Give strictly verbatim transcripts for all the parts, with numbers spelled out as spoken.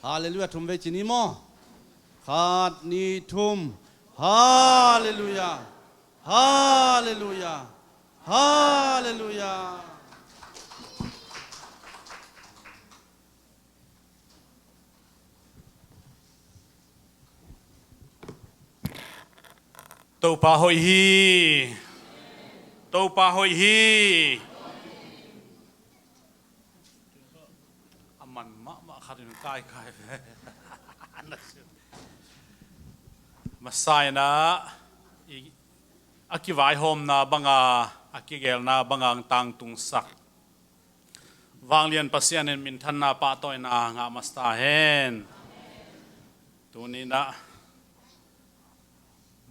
Halleluia, thum vei ci ni maw? Khat, nih, thum. Halleluia. Halleluia. Halleluia. Topa hoih hi. Topa hoih hi. A man mahmah khat in kaikai ve. Masa in ah, i, a kivaihawmna banga, a kigelna banga tangtungsak Vanglian Pasian in minthanna pahtawina ngah masa ta hen. Tuni in ah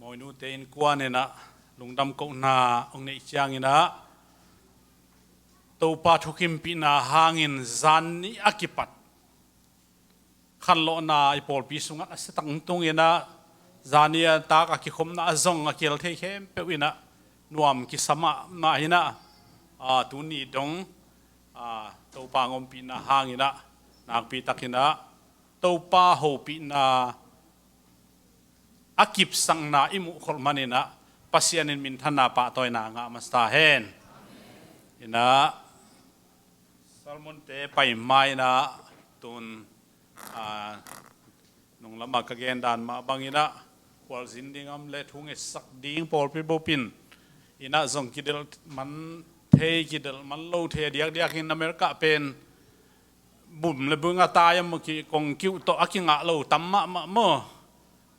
Mawinute innkuan in ah lungdam kohna hong neih ciangin ah, Topa thukimpihna hangin zan ni a kipat khanlawhna i pawlpi sungah a si tangtungin ah, zan ni a tak a kikhopna a zong a kiel thei khempeuh in ah nuam kisa mahmah in ah, a, tuni dong, a, Topa hong ompihna hangin ah, nakpi takin ah Topa hopihna a kipsakna i muh khol manin ah, Pasian in minthanna pahtawina ngah masa ta hen. In ah, sermon-te pai ma in ah, tun, a, nung lamah ka gen dan mah bangin ah, khualzin ding om leh thu ngetsak ding pawlpi bup in, in ah zong kidelh man thei, kidelh man lo thei a diakdiakin America pen bum le bung a tai a maw, ki kong kiuh tawh a kingah lo tam mahmah maw.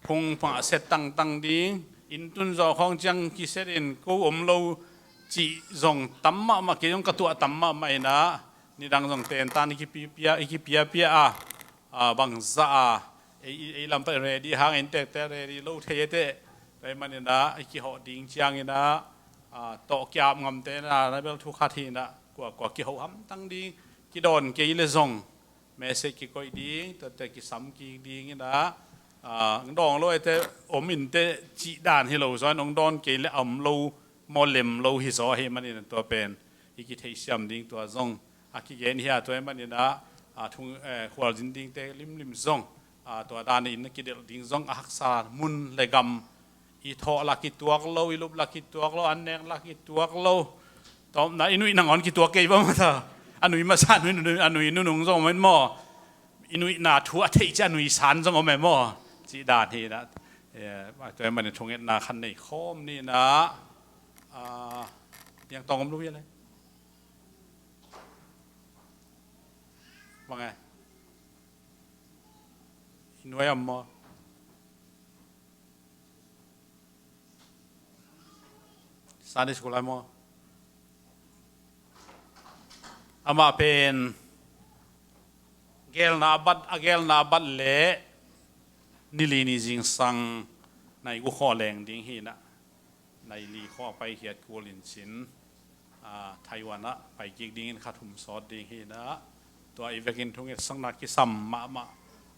Phung pah set tangtang ding, inn tun zawh khawng ciang kiset in ko om lo cih zong tam mahmah, kei zong ka tuah tam mahmah in ah, nidang zong tentan i kipia, i kipiapia a, a, bangzah a, ei, ei, ei lam pah ready hang, inntekte ready lo thei e teh. Tua ahih manin ah i kihawh ding ciangin ah, a, tawh kiap ngamte na, na bel thu khat hi in ah, kua, kua kiho hamtang ding, kidawn kei leh zong message kikoih ding, tuate kisam kik ding in ah, a, dawng lo e teh, om in teh cih dan hi lo zaw in, hong dawn kei leh a om lo, maw lem lo hi zaw ahih manin ah, tua pen i kitheihsiam ding, tua zong a kigen hi a, tua ahih manin ah, a, thung, eh, khualzin dingte limlim zong, a, tua dan in a kidelh ding zong a haksa, mun le gam i thawh lah kituak lo, i lup lah kituak lo, an nek lah kituak lo. Tawpna i nuih nangawn kituak kei bang mata. A nui masa, a nui, nui, a nui nunung zong om en maw. I nuihna thu a theih ciang a nui san zong om en maw. Cih dan hi in ah. Eh, tua ahih manin thungetna khat nei khawm ni in ah. A, piang tawng om lo hi a le. Bang e. I nuai om maw. Sunday school lai maw. Amah pen gelna a bat, a gelna a bat leh nili ni zingsang nai guk khawh leng ding hi in ah, nai li khawh a paikhiat kul in cin, a, Taiwan ah pai kik dingin kha thum sawt ding hi in ah, tua i vekin thungetsakna kisam mahmah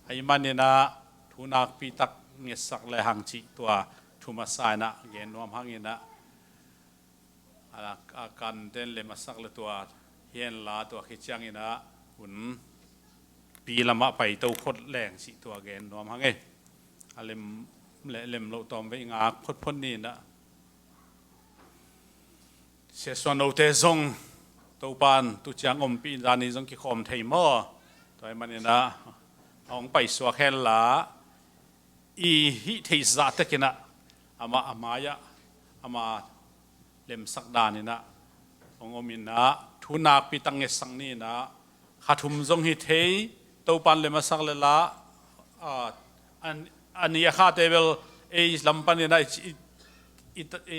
ahih manin ah, thu nakpi tak ngetsak lehang cih tua thu masa in ah gen nuam hang in ah, a, a kanten lem a sak le tua hi henla, tua khit ciangin ah hun pi lamah paito phot leng cih tua gen nuam hang e. A lem le lem loh tawm vei ngak photphot ni in ah. Siasuan lote zong Topan tu ciang ompih in zani zong kikhawm thei maw. Tua ahih manin ah a hong paisuak henla, i hih theih zah takin ah, amah a mai-ah, ama lemsak dan in ah hong om in ah, thu nakpi tak ngetsak ni in ah, kha thum zong hi thei, Topan lem a sak leh lah, a, a ni a khate bel ei lam panin ah i, i, i, i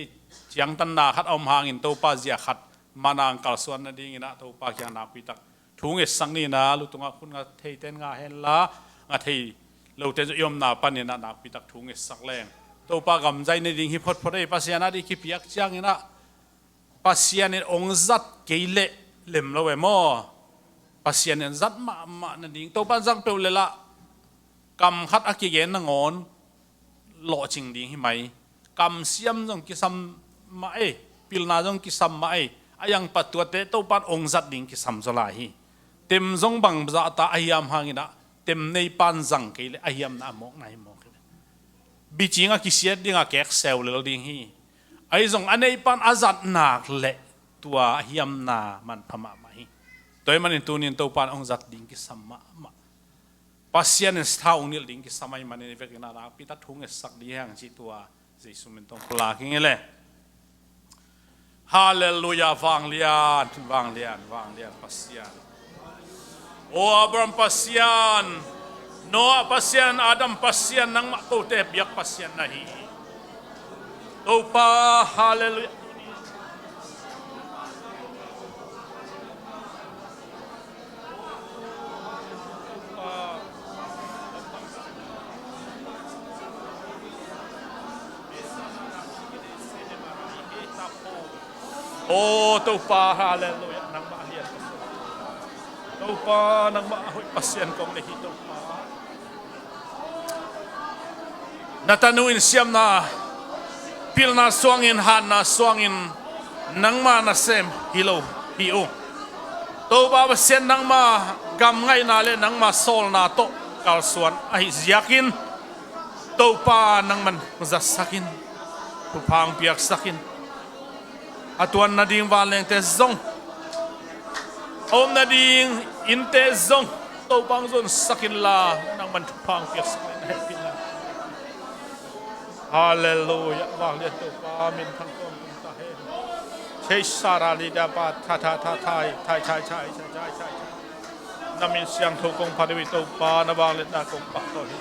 ciangtanna khat a om hangin Topa zia khat man a hong kalsuan nadingin ah Topa kiang nakpi tak thu ngetsak ni in ah, lu tungah khut nga theiten nga henla, nga thei lote zong i omna panin ah nakpi tak thu ngetsak leng, Topa gam zai nading hi photphot ei. Pasian a dih kipiak ciangin ah, Pasian in hong zat kei leh lem lo e maw. Pasian in zat mahmah nading, Topa zat peuh leh lah kam khat a kigen nangawn lawhcing ding hi mai. Kamsiam zong kisam mah ei, pilna zong kisam mah ei. A iang pah tuate Topan hong zat ding kisam zaw lai hi. Tem zong bangzah ta a hiam hangin ah, tem neipan zang kei leh a hiamna a mawkna hi mawk hi. Bicing a kisiat ding a kek seu lel ding hi. Ahi zong a neipan a zat nak leh tua a hiamna manpha mahmah hi. Tua ahih manin tunin Topa in hong zat ding kisam mahmah. Pasian in sitha hong nilh ding kisam ahih manin i vekin a nakpi tak thu hong etsak ding hi hang cih tua Jesu min tawh pulak ing ei le. Halleluiah, vanglian, vanglian, vanglian Pasian. O Abraham Pasian, Noah Pasian, Adam Pasian, nangmah kote biak Pasian na hi. Topa, halleluiah. O Topa, halleluiah, nangmah lian. Topa, nangmah a hoih Pasian kong deih hi Topa. Na tanu in siamna, pilna suangin, hatna suangin, nangma nasem hi lo hi uh. Topa Pasian, nangma gamngaihna le nangma sawlna tawh kalsuan ahih ziakin, Topa nangman zatsakin, thupha hong piaksakin. A tuan nading vanlengte zong, a om nading innte zong, Topa hong zonsak inla, nangman thupha hong piaksak in na hehpihna. Halleluiah, vanglian Topa, minthang tawntung ta hen. Thei sara li da pa, tha, tha, tha, thai, thai, thai. Na min siangtho kong phat uh hi Topa, na vangliatna kong pahtawi hi.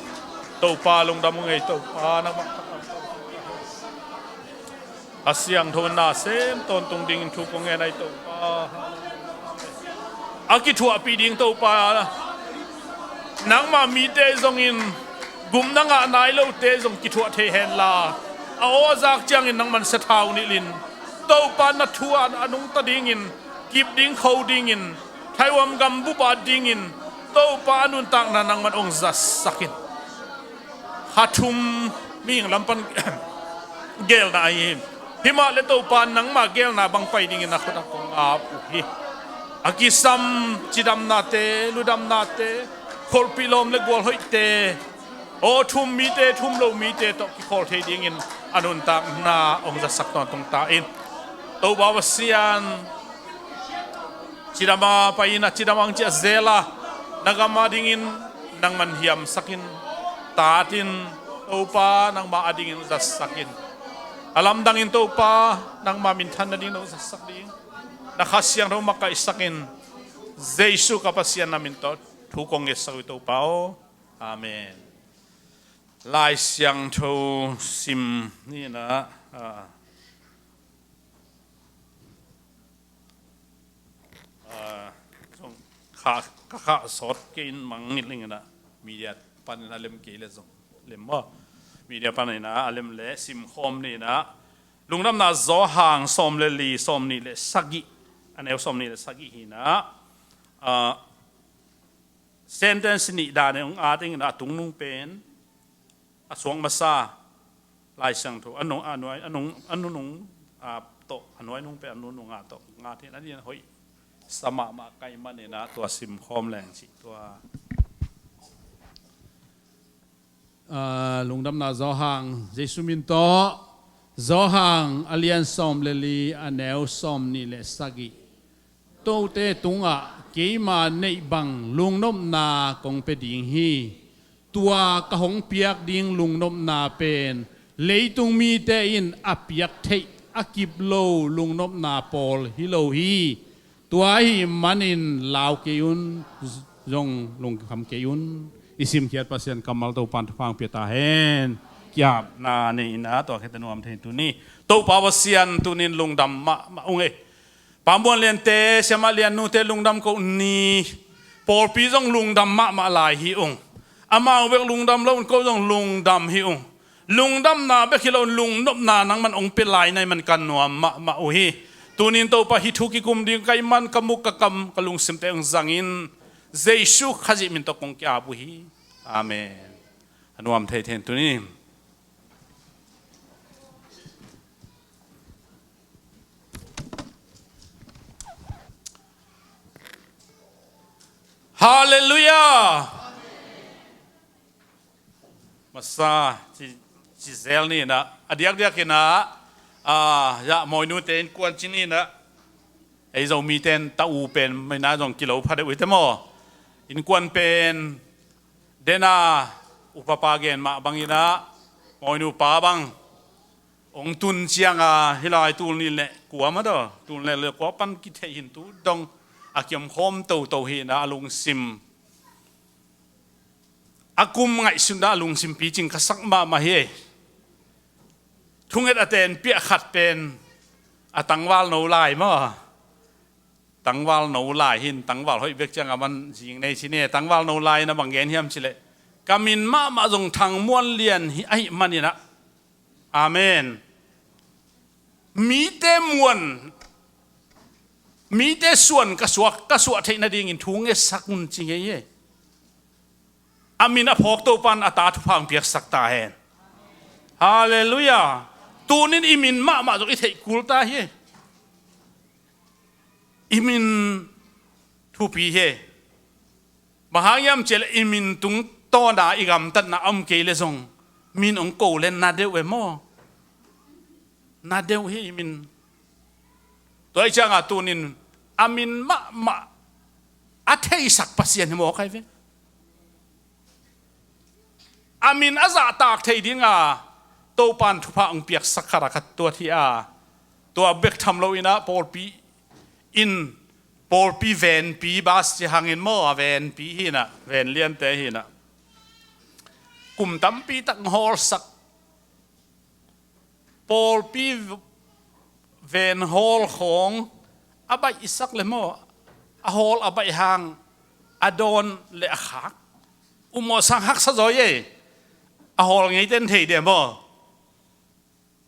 Topa lungdam ung ei Topa, na mah a siangtho na sem tawntung dingin thu kong ngen ahi Topa. A kithuahpih ding Topa, nangma mite zongin gum na ngah nai lote zong kithuah thei henla, a aw a zak ciangin nangman sathau nilhin, Topa na thu ah a nungta dingin, kip ding kho dingin, thaihuam gambup ah dingin, Topa a nuntakna nangman hong zatsakin. Kha thum mihing lam pan geelna ahi hi. Himah le Topa nangma geelna bang pai dingin na khut ah kong ap uh hi. A kisam cidamnate, ludamnate, kholhpih lawm le gualhoihte, aw thum mite, thum lo mite tawh kikhawl thei dingin a nuntakna hong zatsak tawntung ta in. Topa Pasian, cidam a pai in a cidam ang ciah zel a, na gam a dingin nangman hiamsakin, tatin, Topa nangma a dingin zatsakin. A lamdangin Topa nangma minthan nading nong zatsak ding, na Kha Siangtho makaihsakin, Jesu ka Pasian na min tawh thu kong ngetsak uh hi Topa aw. Amen. Lai Siangtho sim ni in ah, ah, ah, zong kha, ka khah sawt kei in mangngilh ing in ah, media panin a lem kei le zong lem maw. Media panin ah a lem le sim khawm ni in ah, Lungdamna Johan sawm le li, sawm nih le sagih, a neu sawm nih le sagih hi in ah, ah, sentence nih dan in hong at ing in ah, a tungnung pen a suak masa Lai Siangtho, a nung, a nuai, a nung, a nunung, ah, tawh, a nuainung pen a nunung ah tawh hong at hi in ah, a lian hoih sa mahmah ka hih manin ah tua sim khawm leng cih tua. Ah, Lungdamna Johan, Jesu min tawh, Johan a lian sawm le li, a neu sawm nih le sagih. Tote tungah keima neih bang lungnopna kong pia ding hi. Tua ka hong piak ding lungnopna pen leitung mite in a piak theih a kip lo lungnopna pawl hi lo hi. Tua ahih manin lau kei un, zong lungkham kei un. I simkhiat Pasian kammal Topa'n thupha hong pia ta hen. Ki-apna nei in ah, tua khit teh nuam thei tuni. Topa Pasian, tunin lungdam mahmah ung ei. Pa Muan Liante, Siamah Lian Nute lungdam ko ni. Pawlpi zong lungdam mahmah lai hi ung. Amau bek lungdam lo un, ko zong lungdam hi ung. Lungdamna bek hi lo in lungnopna nangman hong pia lai na hih man ka nuam mahmah uh hi. Tunin Topa, hih thu kikum ding ka hih man ka muk ka kam ka lungsimte hong zang in, Jesu Khazih min tawh kong ki-ap uh hi. Amen. A nuam thei thei in tuni. Halleluiah! Masa ci, ci zel ni inah, a diakdiak inah, a, ya, Mawinu te innkuan ci ni inah, ei Zomite in ta u pen mai na zong kilo pha deuh uh hi te maw. Innkuan pen dena upapa gen mah bang inah, Mawinu pa bang ong tun cianga hih lai tul nih le kua mah daw, tul nih le kua pan kitheih hi in tu dong a kiom khawm toto hi inah a lungsim, a kum ngaihsutna a lungsim picing ka sak mahmah hi. Thunget a ten piah khat pen a tangval no lai maw? Tangval no lai hi in, tangval hoih bek ciang a man zing nei ci ni. Tangval no lai in a bang gen hiam cih leh, ka min mahmah zong Thang Muan Lian hi ahih man inah. Amen. Mite muan, mite suan ka suak, ka suah theih nadingin thu ngetsak un ci ngei hi. A min a phawk Topan a ta thupha hong piaksak ta hen. Halleluiah. Tunin i min mahmah zong i theih kul ta hi. I min thupi hi. Bang hang hiam cih leh i min tungtawna i gamtatna a om kei le zong min hong ko le na deuh e maw? Na deuh hi i min. Tua ahih cianga tunin a min mahmah a theisak Pasian hi mawk ai ve. A min a zahtak thei dinga Topan thupha hong piaksak khat a ka tuat hi a, tua bek tham lo inah pawlpi in, pawlpi venpi, bas ci hangin maw, a venpi hi inah, ven liante hi inah, kum tampi tak hong hawlsak. Pawlpi ven hawl khawng a baihsak le maw, a hawl a baih hang a dawn le a khak, umawh sang haksa zaw ei. A hawl ngeiten thei dia maw?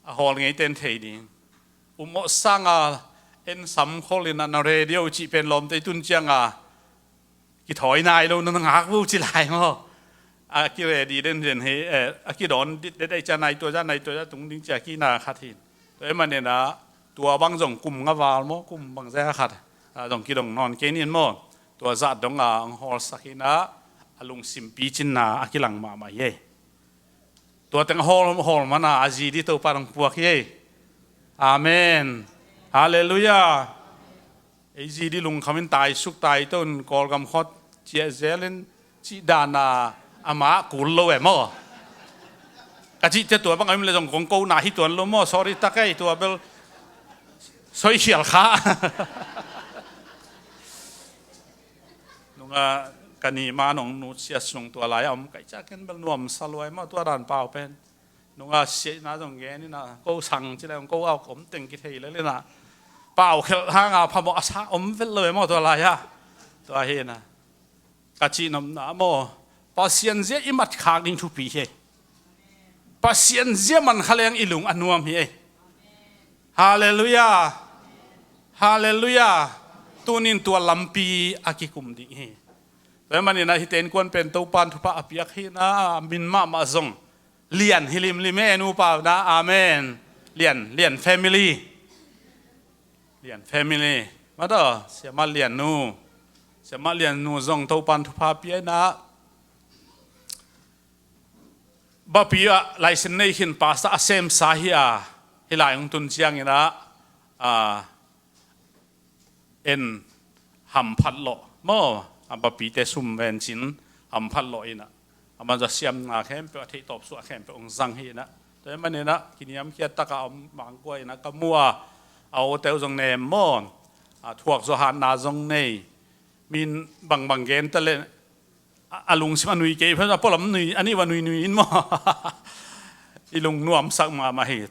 A hawl ngeiten thei ding. Umawh sanga en sam khol inah, na radio cih pen lawmte i tun cianga kithawi nai lo na ngak vo ci lai maw? A ki ready den den hi, eh, a kidawn dit det ai cia nai tua cia, nai tua cia tung ding cia kina khat hi. Tua ahih man inah tua bang zong kum nga val maw, kum bang zia khat, ah, zong kidong nawn kei ni in maw? Tua zah donga hong hawlsak inah a lungsim picinna a kilang mahmah hi ei. Tua teng a hawl, hawl mana a zi di Topa hong puak hi ei. Amen. Halleluiah. Ei zi di lungkham in taisuk taito in Kawlgam khawng ciah zel in cih dana amah kul lo e maw? Ka cihte tua bang a om le zong kong ko na hi tuan lo maw? Sorry tak ei, tua bel soikhial kha. Nunga ka ni ma nong nu sia sung tua lai a om kai ca ken bel nuamsa luai maw, tua dan pau pen. Nunga siaina zong gen inah, ko sang ci le ko au om teng kithei le inah, pau khelh hanga phamawh a sa om vet lo e maw tua lai-ah. Tua hi inah ka cihnopna maw, Pasian zia i matkhak ding thupi hi. Pasian zia man kha leng i lung a nuam hi. Halleluiah. Halleluiah. Tunin tua lampi a kikum ding hi. Tua ahih manin ah hihte innkuan pen Topan thupha a piak hi inah, a min mahmah zong Lian hi limlim e, nupa na. Amen. Lian, Lian family. Lian family. Mata, Siamah Lian nu. Siamah Lian nu zong Topan thupha pia inah, Bapi ah license nei khin, pastor a semsa hi a, hih lai hong tun ciangin ah, a, en hamphat lawh maw, a Bapite sum vencin hamphat lawh inah, a manza siamna khempeuh, a theihtawp suah khempeuh hong zang hi inah. Tua ahih manin ah kiniamkhiat taka om mangkua inah ka mu a, a awteu zong nem maw, a thuak zaw hatna zong nei. Min bangbang gen ta le a, a lungsim a nui kei phen a, pualam nui, a nih va nui nui in maw. I lung nuamsak mahmah hi.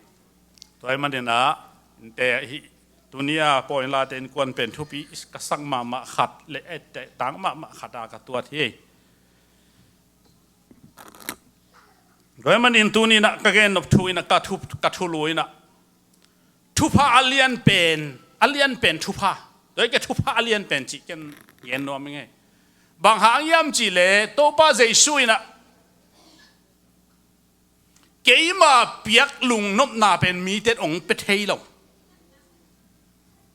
Tua ahih manin ah, innte hi, tuni a point late innkuan pen thupi ka sak mahmah khat le etteh tang mahmah khat a ka tuat hi. Tua ahih manin tuni inah ka gen nop thu inah, ka thu, ka thulu inah, thupha a lian pen, a lian pen thupha. Tua hi kei, thupha a lian pen cih ken gen nuam ing ei. Bang hang hiam cih leh Topa Jesu inah, keima piak lungnopna pen mite in hong pia thei lo.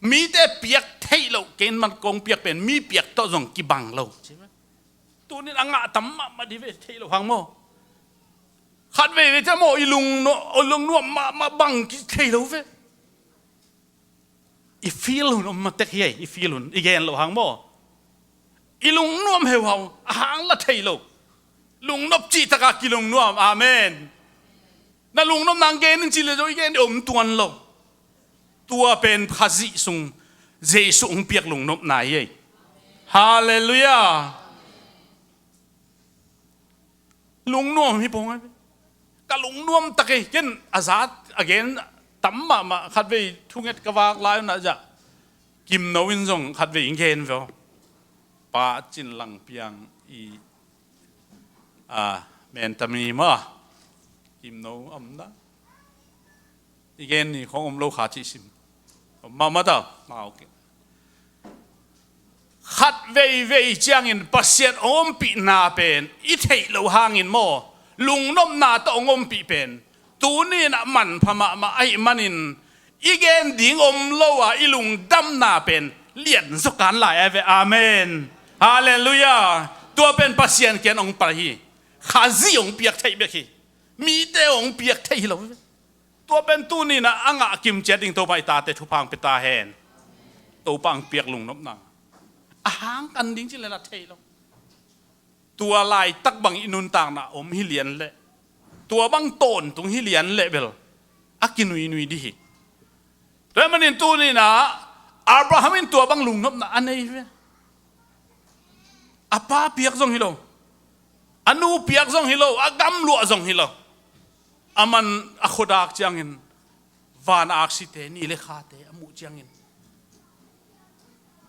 Mite piak theih loh, keimah kong piak pen mi piak tawh zong kibang lo. Tunin a ngah tam mahmah dih ve, theih loh hang maw. Khat veivei te maw, i lungnu-, i lungnuam mahmah bang kithei lo ve. I feel hun om matek hi ei, i feel hun, i gen loh hang maw. I lungnuam heuhau, a hang la thei lo. Lungnop cih taka kilungnuam, amen. Na lungnop nang gen in ci le zo, i gen i om tuan lo. Tua pen Khazih sung, Jesuh hong piak lungnopna hi ei. Halleluiah. Lungnuam hi pong ai. Ka lungnuam tak ei, ken a zat, a gen tam mahmah, khat vei thunget ka vak lai un a zah. Kimno in zong khat vei in gen veo. Pa Cin Lang Piang i, a, men tami ma. Kimno am na. I gen ni khong om lo kha cih sim. Om mahmah ta. Ma, ok. Khat veivei ciangin Pasian hong ompihna pen i theih loh hangin maw, lungnopna tawh hong ompih pen tuni in a manpha mahmah ahih manin, i gen ding om lo a i lungdamna pen lian zaw kan lai a ve. Amen. Halleluiah. Tua pen Pasian kiang hong pai hi. Khazih hong piak theih bek hi. Mite hong piak theih hi lo. Tua pen tuni in a ngah kim ciat ding Topa i tate thupha hong pia ta hen. Topa hong piak lungnopna a hang kan ding ci le na thei lo. Tua laitak bang i nuntakna om hi lian leh, tua bang tawntung hi lian leh bel a kinuinui dih hi. Tua ahih manin tuni in a Abraham in tua bang lungnopna a nei ve. A pa piak zong hi lo, a nu piak zong hi lo, a gamluah zong hi lo. A man a khuadak ciangin van a aksite, ni le khate a muh ciangin,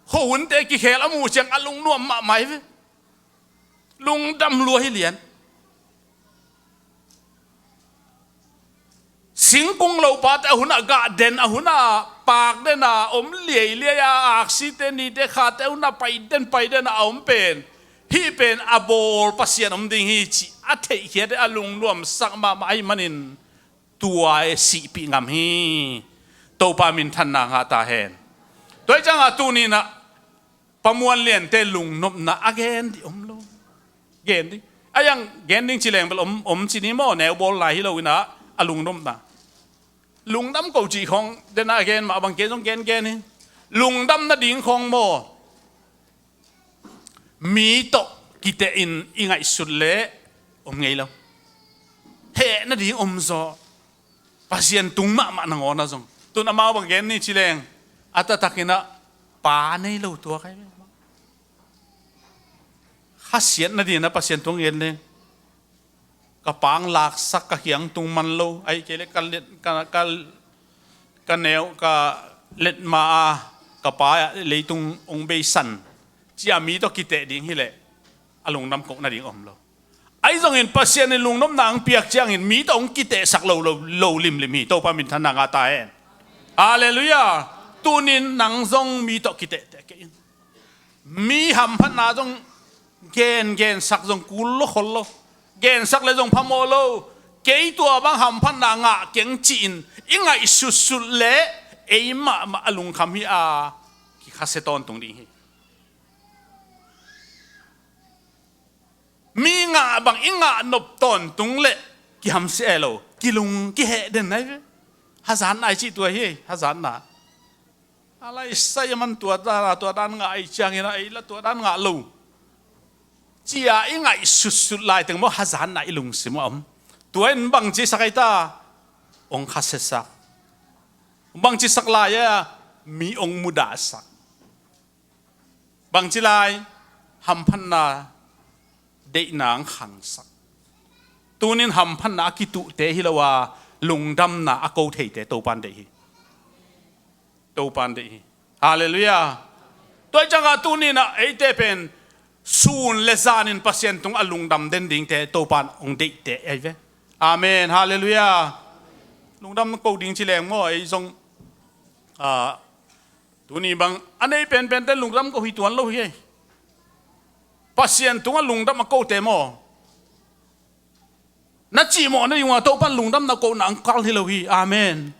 khuahunte kikhel a muh ciang a lungnuam mahmah hi ve. Lungdam lua hi lian. Singkung lopate a hun a gah den, a hun a pak den a om liailiai a, aksite, nite, khate a hun a pai den, pai den a om pen, hih pen a bawl Pasian om ding hi cih a theihkhiat a lungnuamsak mahmah ahih manin tua e sihpih ngam hi. Topa minthanna ngah ta hen. Tua hi ciangah tuni in a Pa Muan Liante lungnopna a gen dih om lo. Gen dih. A yang gen ding ci leng bel om, om ci ni maw, neu bawl lai hi lo in a, a lungnopna. Lungdam ko cih khong, den a gen mah bang kei zong gen gen hi. Lungdam nading khong maw, mi tawh kiteh in i ngaihsut leh om ngei lo. Heh nading om zaw. Pasian tung mahmah nangawn a zong. Tun amau bang gen ni ci leng, a taktakin a pa nei lo tua kai ve. Khasiat nading a Pasian tung gen leng, ka pa hong laksak, ka kiang tung man lo, ahih kei leh ka let, ka, ka, ka neu, ka let ma a, ka pa leitung hong beisan, ci a mi tawh kiteh ding hi leh a lungdam koh nading om lo. Ahi zongin Pasian in lungnopna hong piak ciangin mi tawh hong kitehsak lo, lo, lo limlim hi. Topa minthanna ngah ta hen. Halleluiah. Tunin nang zong mi tawh kitehteh kei in. Mi hamphatna zong gen, gensak zong kul lo khol lo. Gensak le zong phamawh lo. Kei tua bang hamphatna ngah keng ci-in i ngaihsutsut leh ei mahmah a lungkham hi a, kikhase tawntung ding hi. Mi ngah bang i ngah nop tawntung leh kihamsia lo, kilung kiheh den nai ve. Hazatna i cih tua hi, hazatna. A lai sai a man tua dan, tua dan ngah ahih ciangin a ei la tua dan ngah lo, ci-a i ngaihsutsut laiteng maw hazatna i lungsim a om. Tua in bangci sak ahi ta, hong khasiasak. Bangci sak lai a, mi hong mudahsak. Bangci lai, hamphatna deihna hong khangsak. Tunin hamphatna a kituhte hi lo a, lungdamna a ko theite Topan deih hi. Topan deih hi. Halleluiah. Tua hi ciangah tunin a eite pen sun le zanin Pasian tung a lungdam den dingte Topan hong deihte ahi ve. Amen. Halleluiah. Lungdam ko ding ci leng maw, ei zong, ah, tuni bang a nei penpente lungdam ko hi tuan lo hi ei. Pasian tungah lungdam a kote maw, na cihmawh nading uh a Topan lungdamna kohna hong kal hi lo hi. Amen.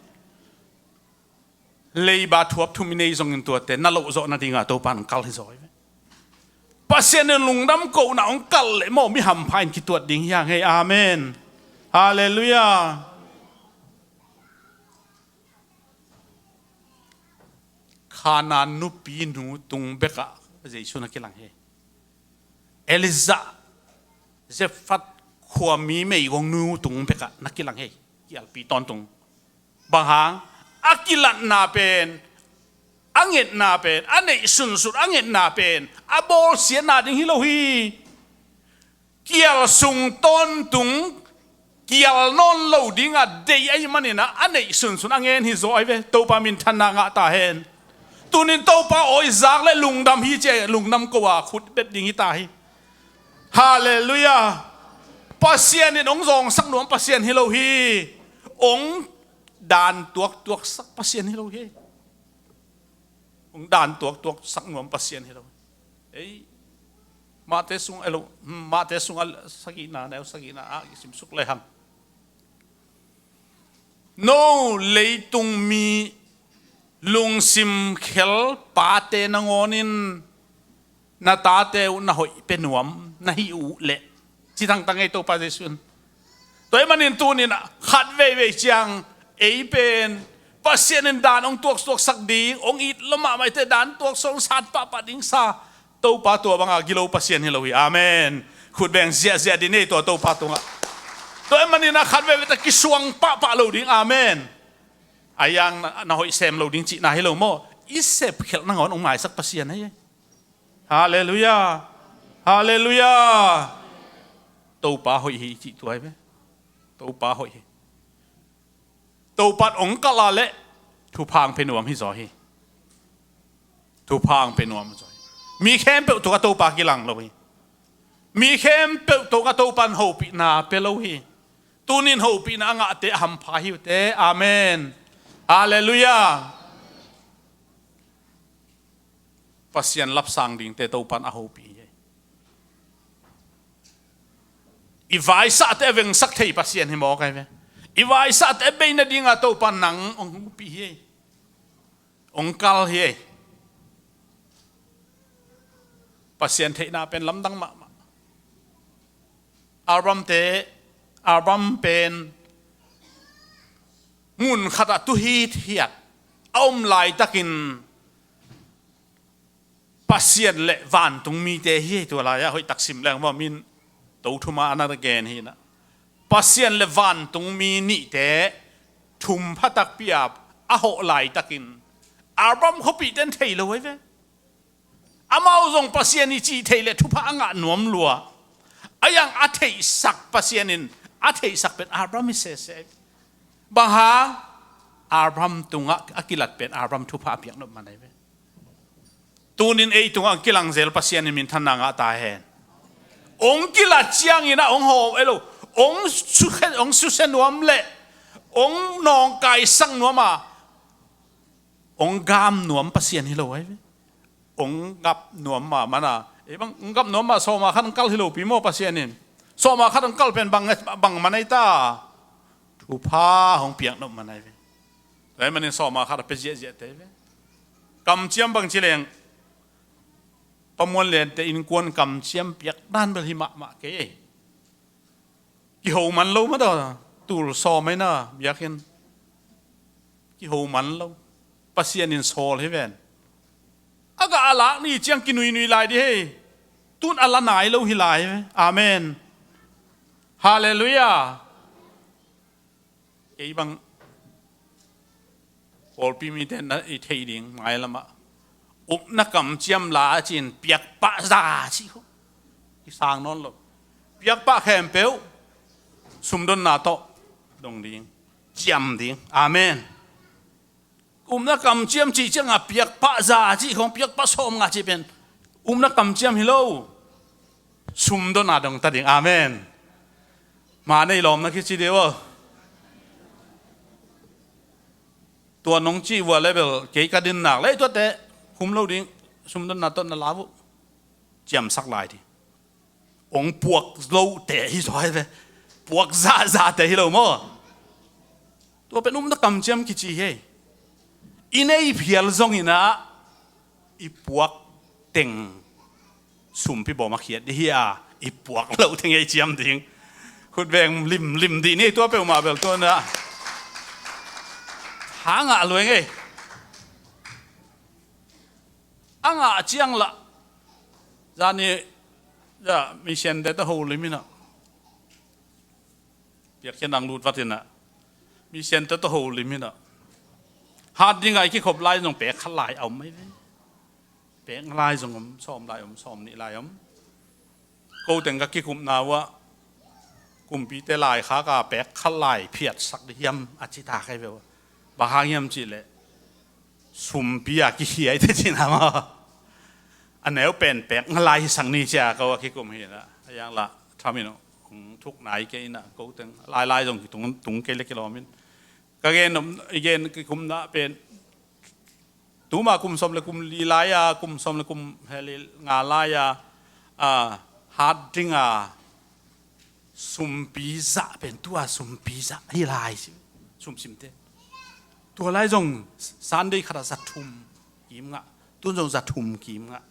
Leiba thuap thum i nei zongin tuate na loh zawh nadinga Topan hong kal hi zaw hi ve. Pasian in lungdam kohna hong kal leh maw mi hampha in kituat ding hi hang hei. Amen. Halleluiah. Khanaan nupi nu tung bekah Jesu na kilang hi. Elijah, Zarephath khuami meigong nu tung bekah na kilang hi. Kialpi tawntung. Bang hang, a kilatna pen, a ngetna pen, a neih sunsun a ngetna pen a bawlsiatna ding hi lo hi. Kial sung tawntung kial nawn lo ding a deih ahih manin ah, a neih sunsun a ngen hi zaw ahi ve. Topa minthanna ngah ta hen. Tunin Topa awi zak le lungdam hi ci a, lungdam ko a khut bet ding hi ta hi. Halleluiah. Pasian in hong zawngsak nuam Pasian hi lo hi. Hong dan tuaktuaksak Pasian hi lo hi. Hong dan tuaktuaksak nuam Pasian hi lo. Ei, Mate sung, elo, hmm, Mate sung a sagihna, neu sagihna ah kisim suk le hang. No leitung mi lungsim khel pate nangawnin na tate uh na hoih pe nuam na hi uh leh, ci tangtang ei Topa Jesu in. Tua ahih manin tunin ah khat veivei ciang ei pen Pasian in dan hong tuaksuaksak ding, hong it lo mahmah ite dan tuaksuak hong sat pahpah ding sa Topa tua banga gilo Pasian hi lo hi. Amen. Khut beng ziahziah ding ei tua Topa tungah. Tua ahih manin ah khat veivei ta kisuang pahpah lo ding. Amen. A yang na, na hoih sem lo ding cihna hi lo maw? I sepkhelh nangawn hong maisak Pasian ahi. Halleluiah. Halleluiah. Topa hoih hi cih tua hi ve. Topa hoih hi. Topa hong kalh a leh thupha hong pia nuam hi zaw hi. Thupha hong pia nuam zaw hi. Mi khempeuh tungah Topa kilang lo hi. Mi khempeuh tungah Topa in hopihna pia lo hi. Tunin hopihna a ngahte a hampha hi uh teh. Amen. Halleluiah. Pasian lapsang dingte Topa in a hopih hi. I vaisahte a vengsak thei Pasian hi mawk ahi ve. I vaisahte a bei nadinga Topa in nang hong hopih hi. Hong kal hi. Pasian theihna pen lamdang mahmah. Abraham te, Abraham pen mun khatah tu hithiat a om laitakin Pasian le vantung mite hi. Tua lai-ah hoih tak sim leng maw, min to thuma a na gen hi na. Pasian le vantung mi nihte thum pha takpi a a hawh laitakin Abraham khuapihte in thei lo ahi ve. Amau zong Pasian i cih theih leh thupha a ngah nuam lua. A yang a theihsak Pasian in a theihsak pen Abraham hi sese. Bang hang? Abraham tungah a kilat pen Abraham thupha a piak nop man ahi ve. Tunin ei tungah a kilangzel Pasian in minthanna ngah ta hen. Hong kilat ciangin ah hong hawm ei lo. Hong sukhe, hong susia nuam leh hong nawngkaisak nuam a hong gam nuam Pasian hi lo ahi ve. Hong gap nuam mahmah na. Ei bang, hong gap nuam mah sawma khat hong kal hi lopi maw Pasian in. Sawma khat hong kal pen bang, bang man ahi ta. Thupha hong piak nop man ahi ve. Tua ahih manin sawma khat a pia ziahziahte ahi ve. Kamciam bang ci leng. Pa Muan Lian te innkuan kamciam piak dan bel hi mahmah kei. Kiho man lo mah ta, tul sawm ahi na, biakinn. Kiho man lo. Pasian in sawl hi ven. A gah a lak ni ciang kinuinui lai dih hi. Tun a la nai lo hi lai hi ve. Amen. Halleluiah. Kei bang Kawlpi mite na i theih ding mailamah. Upna kamciam la a cin piakpah za cih khawng. Kisang nawn lo. Piakpah khempeuh sumdonna tawh dong ding. Ciam ding. Amen. Upna kamciam cih ciangah piakpah za cih khawng piakpah sawm nga cih pen. Upna kamciam hi lo. Sumdonna dong ta ding. Amen. Ma nei lawmna kici dih uh. Tua nong cih vua le bel kei ka din nak le tuate hum lo ding, sumdonna tawh na la uh. Ciamsak lai dih. Hong puak lote hi zaw hi ve. Puak zahzahte hi lo maw? Tua pen upna kamciam kici hi. I nei phial zongin ah i puak teng sumpi bawm a khiat dih hi a, i puak loh teng ei ciam ding. Khut beng limlim dih ni, tua peuhmah bel tua na. Hang ah luai ngei. A ngah ciang lah. Zani, ya, mission te tawh ho lim in ah. Piakkhiatna lut vat in ah. Mission te tawh ho lim in ah. Hat ding a i kikhop lai zong pek khat lai a om mai ve. Pek lai zong om, sawm lai om, sawm nih lai om. Ko teng ka kikumna uh ah, kumpite laikhak a pek khat lai phiatsak ding hiam a ci ta kai ve uh. Bang hang hiam cih leh sumpi a kihiai te cihna maw. A neu pen pek lai hi sang ni cia ko a kikum hi na. A yang lah tham in uh, hong thuk nai kei in ah, ko teng lai lai zong kitung, tung kei le kilawm in. Ka gen om, i gen kikumna pen tuma kum sawm le kum li lai-a, kum sawm le kum heli nga lai-a, a, hat ding a sumpi zah pen tua sumpi zah hi lai si, sumsimte. Tua lai zong Sunday khat a za thum kim ngah, tun zong za thum kim ngah.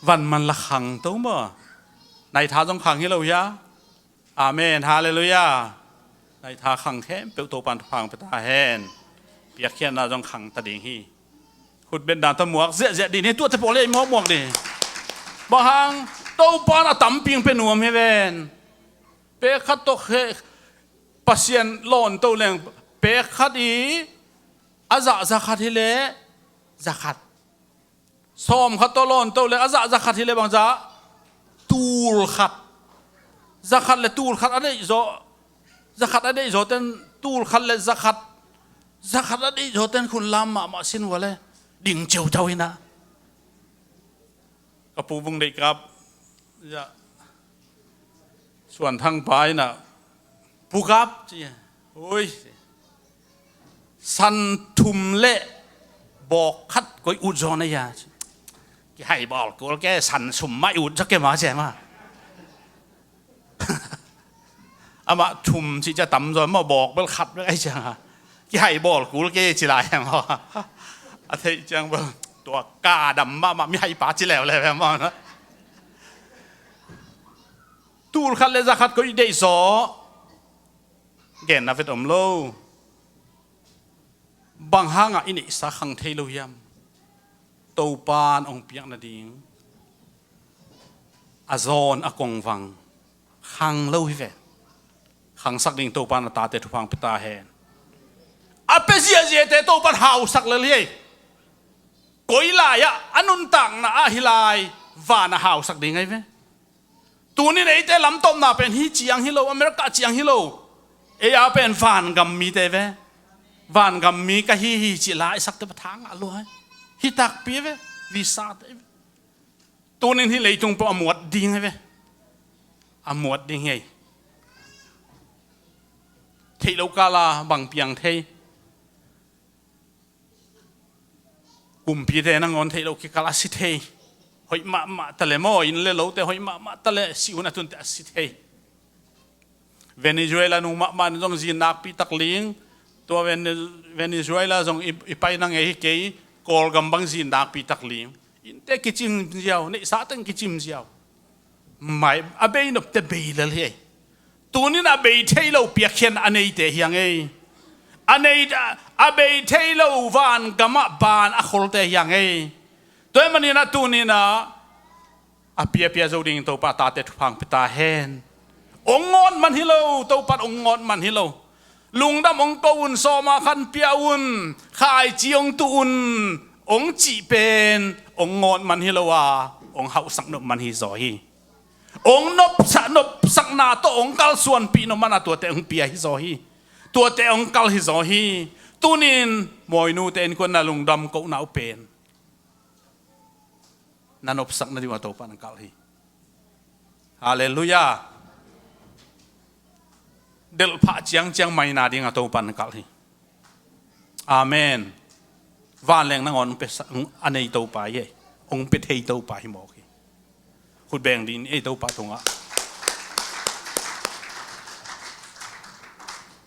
Van man la khang to maw? Naitha zong khang hi lo hia? Amen. Halleluiah. Naitha khang khempeuh Topan thupha hong pia ta hen. Piakkhiatna zong khang ta ding hi. Khut beng dan tawh muak ziahziah dih ni, tuate pawl ei muakmuak dih. Bang hang, Topan a tampi hong pia nuam hi ven. Pek khat tawh khe, Pasian lawn to leng, pek khat i, a zah za khat hi leh, za khat. Sawm khat tawh lawn to le, a zah za khat hi le bang zah? Tul khat. Za khat le tul khat a deih zaw. Za khat a deih zaw ten tul khat le za khat. Za khat a deih zaw ten khun lam mahmah sin uh a le ding ceuthau hi na. Ka pu Vung Deih Kap, ya, Suan Thang pa in ah, Pu Kap, ci. Ui, san thum le bawk khat koi ut zaw na hia? Kihai bawl kul ke, san sum mah i ut zaw ke mah, ci mah. Amah thum cih ciang tam zaw, amah bawk bel khat bek ahi ciang a, kihai bawl kul ke ci lai a maw. A theih ciang bel tua ka dam mahmah, mihai pa ci leuleu a maw. Tul khat le za khat koi deih zaw. Genna vet om lo. Bang hangah i neihsa khang thei lo hiam? Topan hong piak nading a zawn a kongvang khang lo hi ve. Khangsak ding Topan a tate thupha hong pia ta hen. A pia ziahziahte Topan hausak lel hi. Koi lai-ah a nuntakna ah hi lai, van a hausak ding ahi ve. Tunin eite lamtawpna pen hih ciang hi lo, America ciang hi lo. Ei a pen vangam mite ve. Vangam mi ka hi hi cih la i sakte pa tha ngah lua hi. Hi takpi ve, visa te ve. Tunin hih leitung pawh a muat ding hi ve. A muat ding hi. Theih lo kala bang piang thei. Kumpite nangawn theih loh kikal a si thei. Hoih mahmah ta le maw, inn le lote hoih mahmah ta le, si hun a tunte a si thei. Venezuela nung mahmah in zong zin nakpi tak ling. Tua Vene-, Venezuela zong i, i paina ngei hi kei, Kawlgam bang zin nakpi tak ling. Innte kicim ziau, neihsa teng kicim ziau. Mai, a bei nopte bei lel hi ei. Tunin a bei thei lo piakkhiatna a neite hi hang ei. A nei, a bei thei lo vangamah ban a kholte hi hang ei. Tua ahih manin ah tunin ah a piapia zo ding Topa tate thupha hong pia ta hen. Hong ngawt man hi lo, Topa hong ngawt man hi lo. Lungdam hong ko un, sawma khan pia un, khaici hong tuh un, hong cih pen hong ngawt man hi lo a, hong hauhsak nop man hi zaw hi. Hong nopsak, nopsakna tawh hong kalsuanpih nop man a tuate hong pia hi zaw hi. Tuate hong kal hi zaw hi. Tunin mawi nute innkuan na lungdam kohna uh pen na nopsak nading uh a Topa na kal hi. Halleluiah. Delhphah ciangciang maina ding a Topa na kal hi. Amen. Vanleng nangawn hong pia sa, a nei Topa hi ei. Hong pia thei Topa hi mawk hi. Khut beng dih ni ei Topa tungah.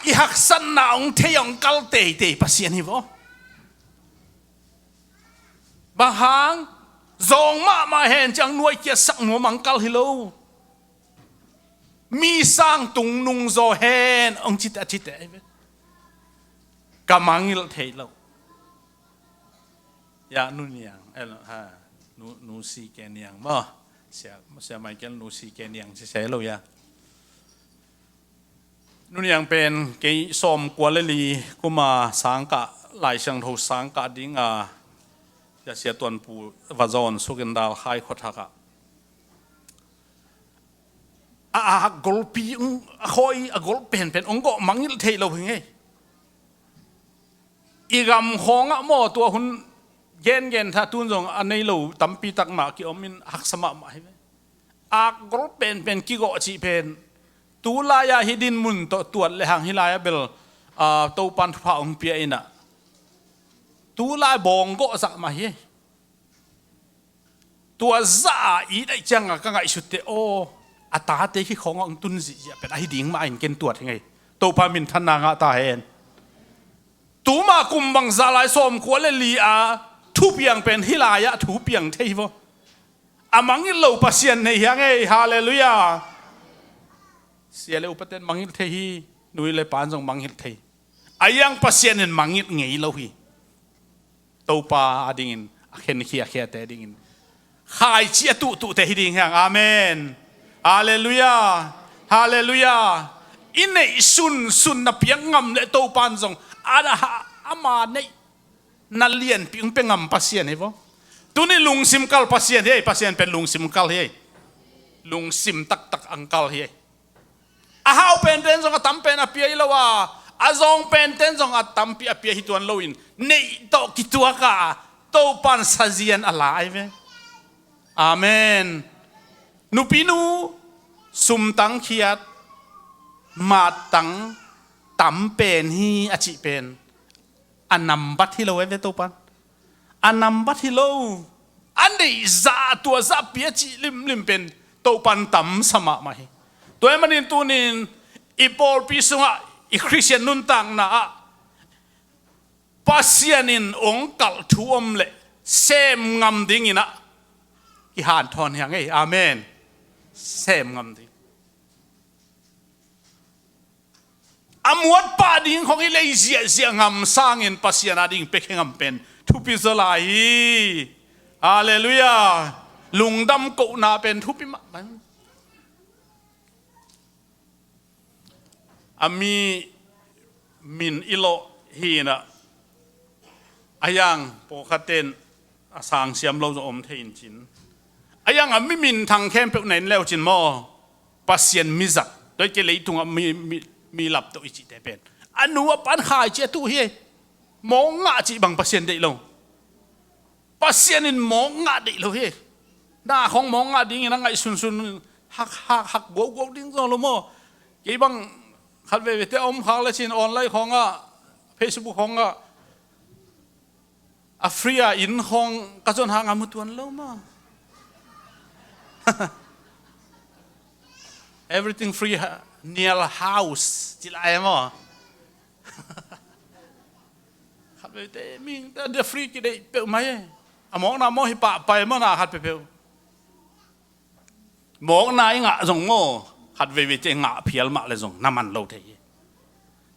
I haksatna hong thei hong kal teitei Pasian hi vaw. Bang hang, zawng mahmah hen ciang nuaikhiatsak nuam hong kal hi lo. Mi sang tung nung zaw hen hong cite a cite ahi ve. Ka mangngilh theih loh. Ya, Nu Niang, eh, ha, Nu, Nu Si Ke Niang maw. Sia, Sia Michael Nu Si Ke Niang ci se lo ya. Nu Niang pen kei sawmkua le li kuma sangkah, Lai Siangtho sangkah dinga, ya, Sia Tuanpu va zawn sukin dal khai khuathak ah a, a golpi, a khawi, a gol penpen hong gawh mangngilh theih lo hi ngei. I gam khawngah maw, tua hun gengen tha tun zong a nei lo tampi tak mah kiom in haksa mahmah hi ve. Akgol penpen kigawh cih pen tu lai-ah hih dinmun tawh tuat lehang hih lai-ah bel, ah, Topan thupha hong pia inah tu lai bawng gawh zah mah hi. Tua zah a i daih cianga ka ngaihsutte aw, a tate hih khawngah hong tun zihziah pen ahi ding mah in ken tuat hi ngei. Topa minthanna ngah ta hen. Tuma kum bangzah lai sawmkua le li a thupiang pen hih lai-ah thupiang thei hi vaw. A mangngilh lo Pasian nei hi a ngei. Halleluiah. Sia le upaten mangngilh thei hi. Nu le pa in zong mangngilh thei. A iang Pasian in mangngilh ngei lo hi. Topa a dingin a khenkhiakhiate dingin khaici a tuhtuhte hi ding hiang. Amen. Halleluiah. Halleluiah. I neih sunsun na piak ngam le Topan zong a, a, ama neih na lianpi hong pia ngam Pasian hi vaw. Tuni lungsim kal Pasian hi ei. Pasian pen lungsim kal hi ei. Lungsim taktak ang kal hi ei. A hau penten zong a tam pen a pia hi lo a, a zawng penten zong a tampi a pia hi tuan loin neih tawh kituak a, Topan sazian a la ai ve. Amen. Nupinu, sumtang khiat, mattang tam pen hi a cih pen a nambat hi lo e ve Topan. A nambat hi lo. A neih zah tua zah pia cih limlim pen Topan tamsa mahmah hi. Tua ahih manin tunin i pawlpi sungah i Khristian nuntakna ah Pasian in hong kalh thu om leh sem ngam dingin ah kihanthawn hiang ei. Amen. Sem ngam ding. A muat pah ding khong i lei ziahziah ngam sangin Pasian a ding piakhia ngam pen thupi zaw lai hi. Halleluiah. Lungdam kohna pen thupi mahmah. A mi min i lawh hi inah a hiang pawlkhatten a sang siam lo zong om thei in cin. A hiang a mi minthang khempeuh na in leu cin maw, Pasian mizat, tua hi kei leitungah mi, mi, mi laptoh i cihte pen a nu a pan khaici a tuh hi. Mawk ngah cih bang Pasian deih lo. Pasian in mawk ngah deih lo hi. Na khong mawk ngah dingin a ngaih sunsun hak, hak, hak guauguau ding zong lo maw. Kei bang khat veivei te a om khak le cin online khawngah, Facebook khawngah a free a inn khawng ka zon hang a mu tuan lo maw. Everything free ha, Nial house ci lai maw. Khat veivei te mihing te a free kideih peuhmah hi. A mawkna mawk hi pahpai maw na khat peuhpeuh. Mawkna i ngah zong maw, khat veivei te ngah phial mah le zong na man lo thei hi.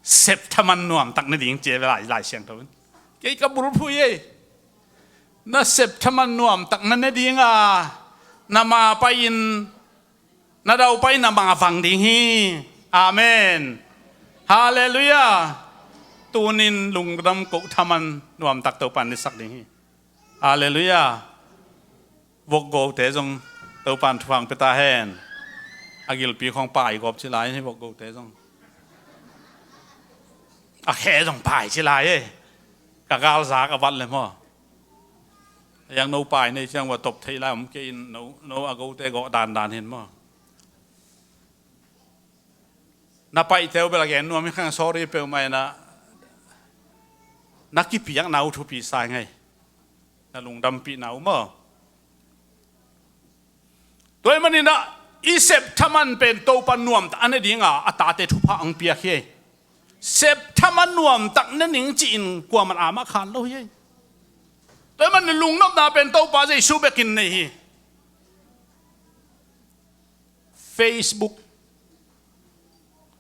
Sep thaman nuamtak ne ding ci e ve Lai, Lai Siangtho in. Kei ka bulphuh hi ei. Na sep thaman nuamtak na ne dinga na ma pai-in na daupai na mavang ding hi. Amen. Halleluiah. Tunin lungdam koh thaman nuamtak Topan nisak ding hi. Halleluiah. Vokgote zong Topan thupha pia ta hen. A gilpi khong pai gawp ci lai hi vokgote zong. A khe zong pai ci lai e. Ka galzak a vat le maw. A hiang no pai nei ciang va top theih lai om kei in no, no a gote gawh dandan hin maw. Na paihte uh bel a gen nuam hi khang sorry peuhmah inah na kipiakna uh thupi sa ngei. Na lungdampihna uh maw. Tua ahih maninah i sep thaman pen Topa nuamtak a ne dinga a tate thupha ang piak hi. Sep thaman nuamtak ne ning ci-in kuaman amah khan lo hi. Tua ahih manin lungnopna pen Topa Jesu bekin nei hi. Facebook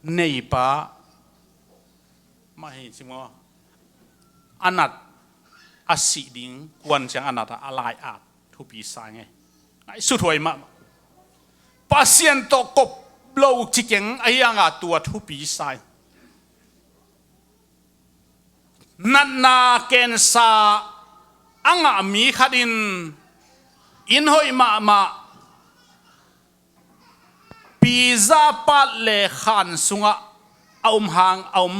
Neipa mah hi ci maw? A nat a sih ding kuan ciang a nat a lai-at thupi sa ngei. Ngaihsut huai mahmah. Pasian tawh kop lo ci keng a hiang a tua thupi sa hi. Natna kensa a ngah mi khat in inn hoih mahmah pizza pat le khan sungah a om hang a om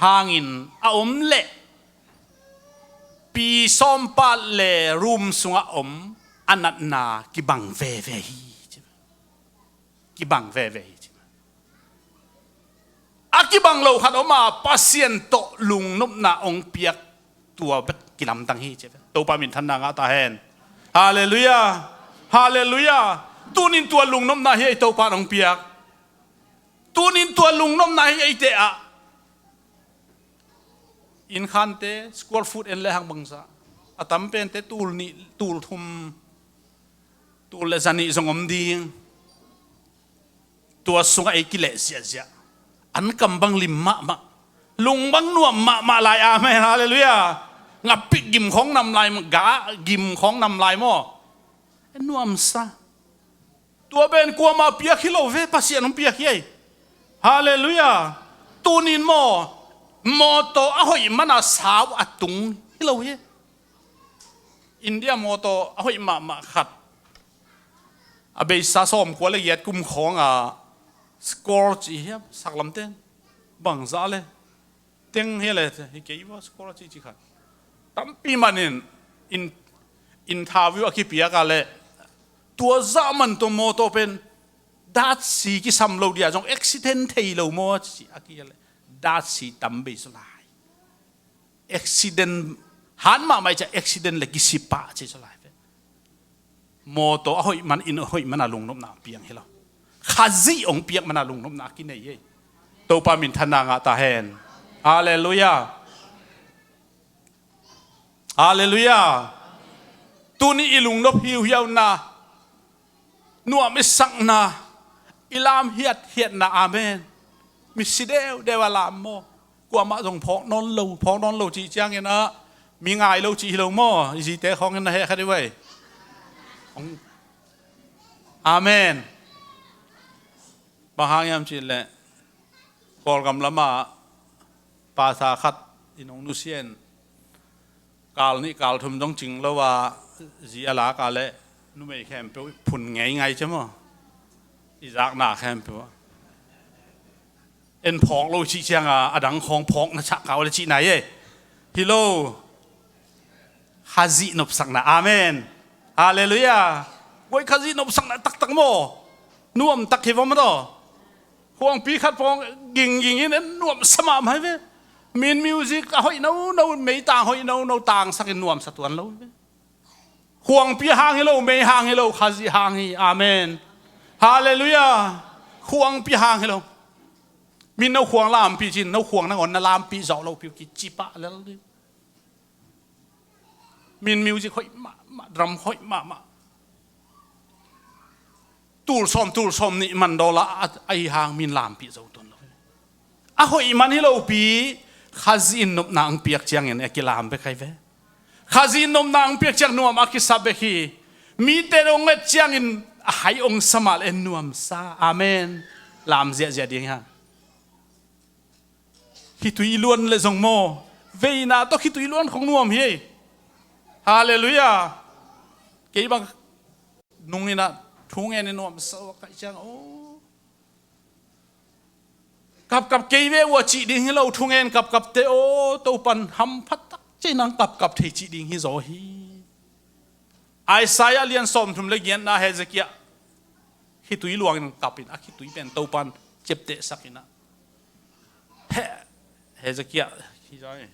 hangin a om leh pi sawm pat le room sungah om a natna kibang veve hi. Kibang veve hi. A kibang lo khat om a Pasian tawh lungnopna hong piak tua bek kilamdang hi ci. Topa minthanna ngah ta hen. Halleluiah. Halleluiah. Tunin tua lungnopna hi ei Topa hong piak. Tunin tua lungnopna hi ei te ah. Inn khante square foot en le hang bangsa a tam pente tul nih tul thum tul le zanih zong om ding. Tua sungah ei kileh ziahziah. An kam bang lim mahmah. Lung bang nuam mahmah lai. Amen. Halleluiah. Ngapik gim khawng nam lai maw? Ga gim khawng nam lai maw? Nuamsa. Tua pen kuamah piak hi lo ve, Pasian hong piak hi ei. Halleluiah. Tunin maw, mawtaw a hoih mana sau a tung hi lo hi. India mawtaw a hoih mahmah khat a beisa sawmkua le giat kum khawng a score ci hiam saklamte bangzah le teng hi le hi kei va score ci ci khat tampi manin in interview a kipiak a le tua zah man tua mawtaw pen datsi kisam lo dia zong accident thei lo maw ci a kia le datsi tam bei zaw lai. Accident han mahmah i ciah accident le kisi pah ci zaw lai ve. Mawtaw a hoih man in a hoih man a lungnopna piang hi lo. Khazih hong piak man a lungnopna a kinei hi. Topa minthanna ngah ta hen. Halleluiah. Halleluiah. Tuni i lungnop hiuhiauna nuam i sakna i lam hiathiatna. Amen. Misi deudeu a lam maw? Kuamah zong phawk nawn lo phawk nawn lo cih ciangin ah mi ngai lo cih hi lo maw? I zite khawngin na heh kha dih vai. Amen. Bang hang hiam cih leh Kawlgam lamah pasa khat in hong nusia in kal nih kal thum zong cing lo a zi a lak a le numei khempeuh phun ngeingai cia maw? I zakna khempeuh ah en phawk lo cih cianga a dang khawng phawk na chah kau le cih nai e. Hi lo. Khazih nopsakna. Amen. Halleluiah. Guai khazih nopsakna taktak maw? Nuamtak hi va maw taw? Khuangpi khat pawng gingging in en nuamsa mahmah hi ve. Min music a hoih nono meitang hoih nono tangsakin nuamsa tuan lo hi ve. Khuangpi hang hi lo mei hang hi lo khazih hang hi. Amen. Halleluiah. Khuangpi hang hi lo. Min no khuang lampi cin no khuang nangawn na lampi zawh lo piu ki cipah lel ding. Min music hoih mahmah drum hoih mahmah. Tul sawm tul sawm nih man dawla a hi hang min lampi zo tuan lo. A hoih man hi lopi khazih in nopna ang piak ciangin a kilam bek hai ve. Khazih in nopna ang piak ciang nuam a kisa bek hi. Mite dong et ciangin a hai ong samal en nuamsa. Amen. Lam ziahziah ding ha. Khitui luan le zong maw? Veina tawh khitui luan khong nuam hi. Halleluiah. Kei bang nung inah thungen in nuam so a kaih ciang aw. Kapkap kei ve ua cih ding hi lo thungen kapkapte aw Topan hamphat tak cei nang kapkap thei cih ding hi zaw hi. Isaiah lian sawmthum le giatna Hezekiah khitui luangin kapin a khitui pen Topan ciaptehsak inah He, Hezekiah hi zai.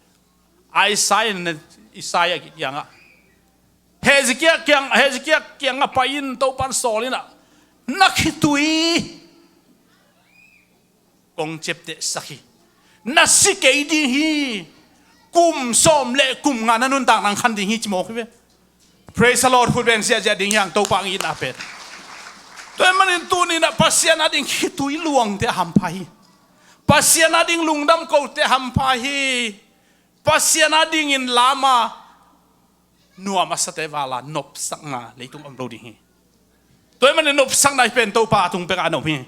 Isaiah ne Isaiah kiangah Hezekiah kiang Hezekiah kiangah pai in Topan sawl inah na khitui kong ciaptehsak hi. Na si kei ding hi. Kum sawm le kum nga na nuntak nang khan ding hi ci mawk hi ve. Praise the Lord. Khut beng ziahziah ding hiang Topa ang itna pen. Tua ahih manin tuni-in ah Pasian ading khitui luangte a hampha hi. Pasian ading lungdam kote a hampha hi. Pasian adingin lama nuam a sate vala nopsakna leitung om lo ding hi. Tua ahih manin nopsakna hi pen Topa tung bekah a om hi.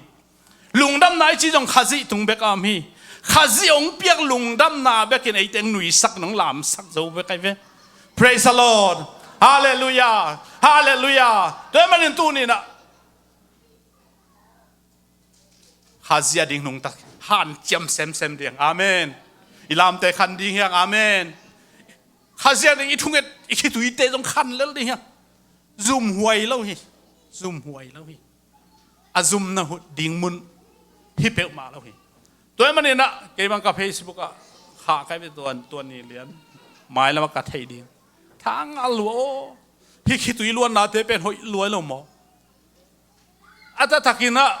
Lungdamna i cih zong Khazih tung bekah a om hi. Khazih hong piak lungdamna bekin eite hong nuisak, hong lamsak zo bek ahi ve. Praise the Lord. Halleluiah. Halleluiah. Tua ahih manin tuni-in ah Khazih ading nungta hanciam semsem ding. Amen. I lamte khan ding hi hang. Amen. Khazih ading i thunget, i khituite zong khan lel ding hi hang. Zumhuai lo hi. Zumhuai lo hi. A zumna ding mun hi peuhmah lo hi. Tua ahih manin ah kei bang ka Facebook ah khah ka hi ve, tua, tua ni lian mailam ah ka thei ding. Thang a lua aw. Hih khitui luannate pen hoih lua lo maw? A taktakin ah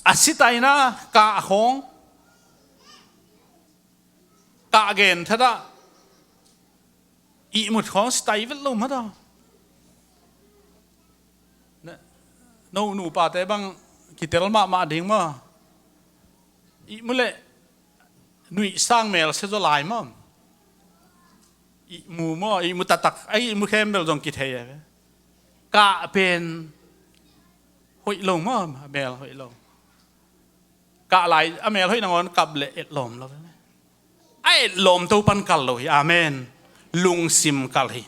a sitaina kah khawng, kah genthat ah ihmut khawng sitai vet lo mah ta. No nupate bang kitel mahmah ding maw? Ihmu leh nuihsang mel sia zaw lai maw? Ihmu maw, ihmu taktak, a ihmu khempeuh zong kithei a ve. Kah pen hoih lo maw, a mel hoih lo. Kah lai a mel hoih nangawn kap leh etlawm lo ve. A etlawm Topan kal lo hi. Amen. Lungsim kal hi.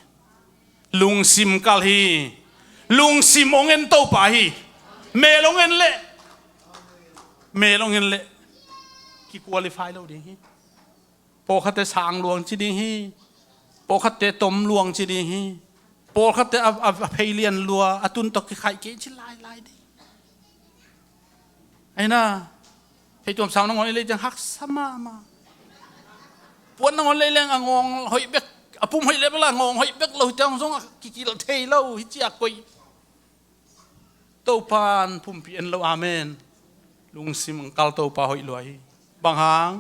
Lungsim kal hi. Lungsim hong en Topa hi. Mel hong en leh, mel hong en leh ki-qualify lo ding hi. Pawlkhatte sang luang ci ding hi. Pawlkhatte tom luang ci ding hi. Pawlkhatte a, a, a phei lian lua, a tun tawh kikhaih kei ci lailai ding. Aina, phei tuam sang nangawn i lei ciang haksa mahmah. Puan nangawn lei leng a ngawng hoih bek, a pum hoih leh bel a ngawng hoih bek lo hi ciang zong a kikilh thei lo hi ci a koih. Topan pumpi en lo. Amen. Lungsim kal Topa hoih lua hi. Bang hang?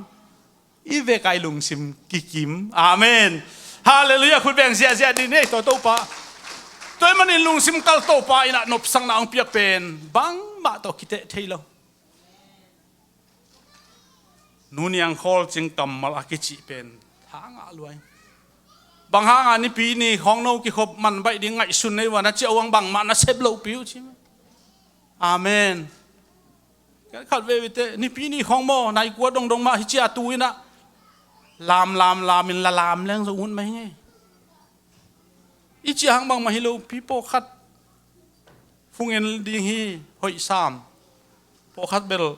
I vek a i lungsim kikim. Amen. Halleluiah. Khut beng ziahziah dih ni, Topa. Tua ahih manin lungsim kal Topa in ah nopsakna hong piak pen bangmah tawh kiteh thei lo. Nu Niang Khawl Cing kammal a kicih pen thangah luai. Bang hangah Nipi ni khawng no kikhop man baih ding ngaihsun nei uh a, na ciah uh hang bangmah na sep lohpi uh ci. Amen. Khat veivei teh Nipi ni khawng maw, nai kua dongdong mah hi ci a, tu in ah lam lam lam in la lam leng zong ut mai ngei. I cih hang bangmah hi lo pi, pawlkhat phung en ding hi, hoih sam. Pawlkhat bel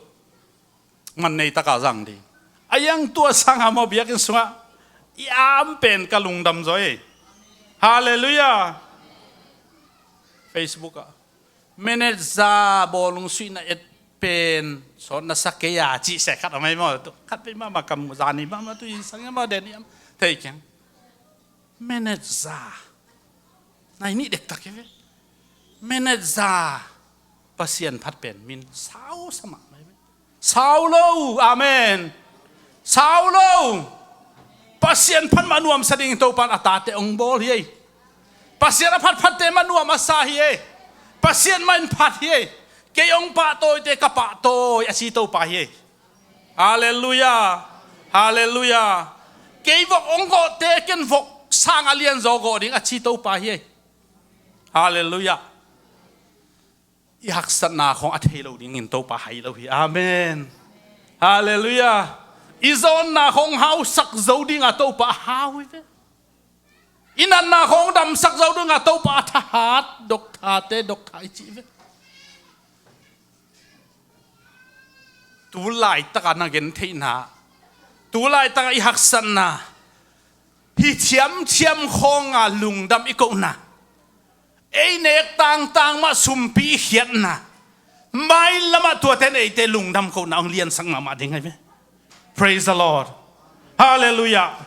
man nei taka zang ding. A iang tua sangah maw, biakinn sungah i am pen ka lungdam zaw ei. Halleluiah. Facebook ah manager bawlung suihna et pen sawt na sa kei a cih se khat a mai maw. Khat pei mahmah kam zani mahmah tu i sang a maw, den i am thei keng. Manager. Nai nih dektak hi ve. Manager. Pasian phat pen min sau sa mahmah hi ve. Sau lo. Amen. Sau lo. Pasian phat mah nuamsa ding Topan a tate hong bawl hi ei. Pasian a phatphatte mah nuam a sa hi ei. Pasian mah in phat hi ei. Kei hong pahtawite ka pahtawi a ci Topa hi ei. Halleluiah. Halleluiah. Kei vok hong gawhte ken vok sang a lianzaw gawh ding a ci Topa hi ei. Halleluiah. I haksatna khawng a thei lo dingin Topa hai lo hi. Amen. Halleluiah. I zawnna khawng hausak zo dinga Topa a hau hi ve. I natna khawng damsak zo dinga Topa a thahat, dokthate doktha i cih ve. Tu laitaka na gentheihna, tu laitaka i haksatna, hi thiamthiam khawnga lungdam i kohna, ei nek tangtang mah sumpi i khiatna, mailamah tuate in eite lungdam kohna hong liansak mahmah ding ahi ve. Praise the Lord. Halleluiah.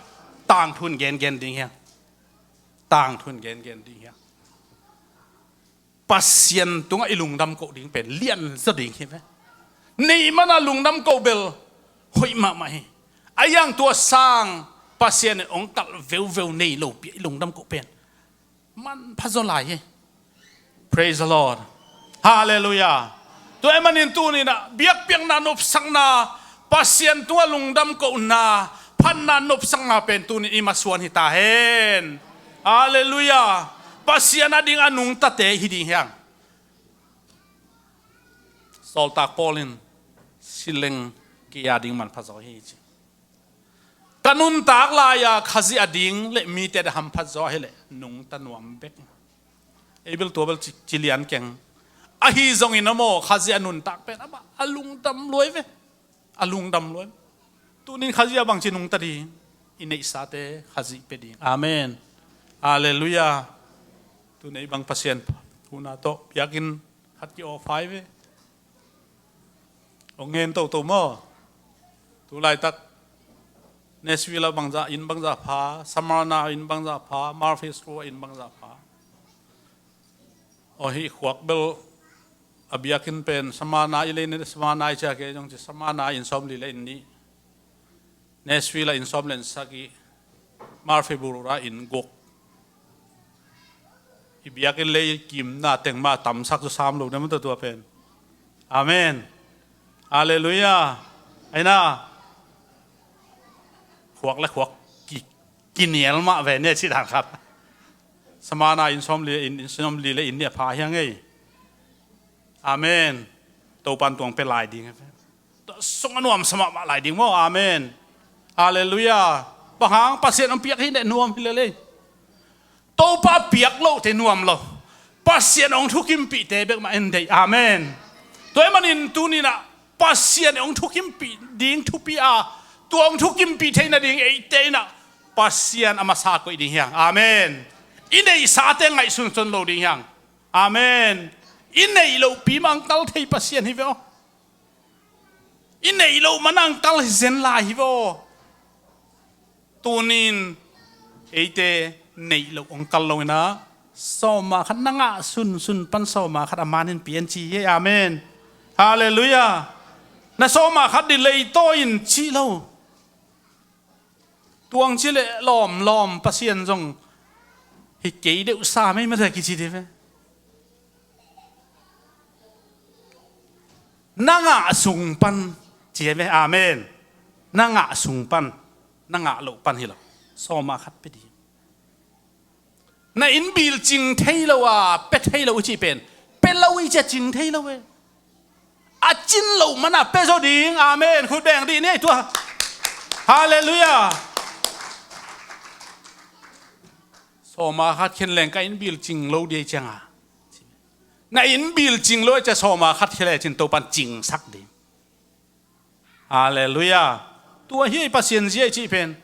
Tangthu in gengen ding hi hang. Tangthu in gengen ding hi hang. Pasian tungah i lungdam koh ding pen lianzaw ding hi ve. Neih mana lungdam koh bel hoih mahmah hi. A iang tua sang Pasian in hong kalh veuveu nei lopi-a i lungdam koh pen manpha zaw lai hi. Praise the Lord. Halleluiah. Tua ahih manin tuni-in ah biakpiakna nopsakna, Pasian tungah lungdam kohna, phatna nopsakna pen tuni-in i masuan hi ta hen. Halleluiah. Pasian ading a nungtate hi ding hi hang. Sawltak Paul in, "Sileng kei ading manpha zaw hi," ci. Ka nuntak lai-a Khazih ading le mite a hamphat zaw ahih leh nungta nuam bek. Ei bel tua bel ci, ci lian keng. Ahi zongin a maw, Khazih a nuntak pen amah a lungdam lua hi ve. A lungdam lua hi. Tuni-in Khazih ah bangci nungta ding? I neihsate Khazih pia ding. Amen. Halleluiah. Tuni-in ei bang Pasian huhna tawh biakinn khat ki-awk phai ve. Hong ngen toto maw? Tu laitak Nashville ah bangzah inn bangzah pha, Smyrna inn bangzah pha, Murfreesboro inn bangzah pha. Aw, hih khuak bel a biakinn pen Smyrna i lei ni, Smyrna i ciah kei zong ci, Smyrna inn sawmli le inn nih, Nashville ah inn sawm le inn sagih, Murfreesboro ah inn guk. I biakinn lei kimna teng mah tamsak cu sam lo na maw tua pen. Amen. Halleluiah. Aina. Khuak le khuak ki, kinial mah ve ne ci dan khat. Smyrna inn sawmli, inn, inn sawmli le inn nih a pha hi hang ei. Amen. Topan tuang pia lai ding hi ve. Tua sung a nuamsa mahmah lai ding maw? Amen. Halleluiah. Bang hang? Pasian hong piak hi leh nuam hi lel ei. Topa piak lohte nuam lo. Pasian hong thukimpihte bek mah en deih. Amen. Tua ahih manin tuni-in ah Pasian hong thukimpih ding thupi a, tua hong thukimpih theih nading eite in ah Pasian a masa koih ding hi hang. Amen. I neihsate ngaihsunsun lo ding hi hang. Amen. I neih lohpi mah hong kal thei Pasian hi ve aw. I neih loh man hong kal hi zen lai hi ve aw. Tuni-in eite neih loh hong kal lo-in ah, sawma khat na ngah sunsun pan sawma khat a man in pia in ci hi. Amen. Halleluiah. Na sawma khat ding leitaw in cih lo. Tuang ci leh lawmlawm Pasian zong hi kei deuh sa mei mate kici dih ve. Na ngah sung pan ci ve. Amen. Na ngah sung pan, na ngah loh pan hi lo. Sawma khat pia dih. Na inn bill cing thei lo a, pia thei lo i cih pen, pia lo i cih a cing thei lo e. A cin loh man a pia zaw ding. Amen. Khut beng dih ni tua. Halleluiah. Sawma khat khen leng ka inn bill cing lo dih ciang a. Na inn bill cing lo i cih a sawma khat khen le cin Topan cingsak ding. Halleluiah. Tua hi Pasian zia i cih pen.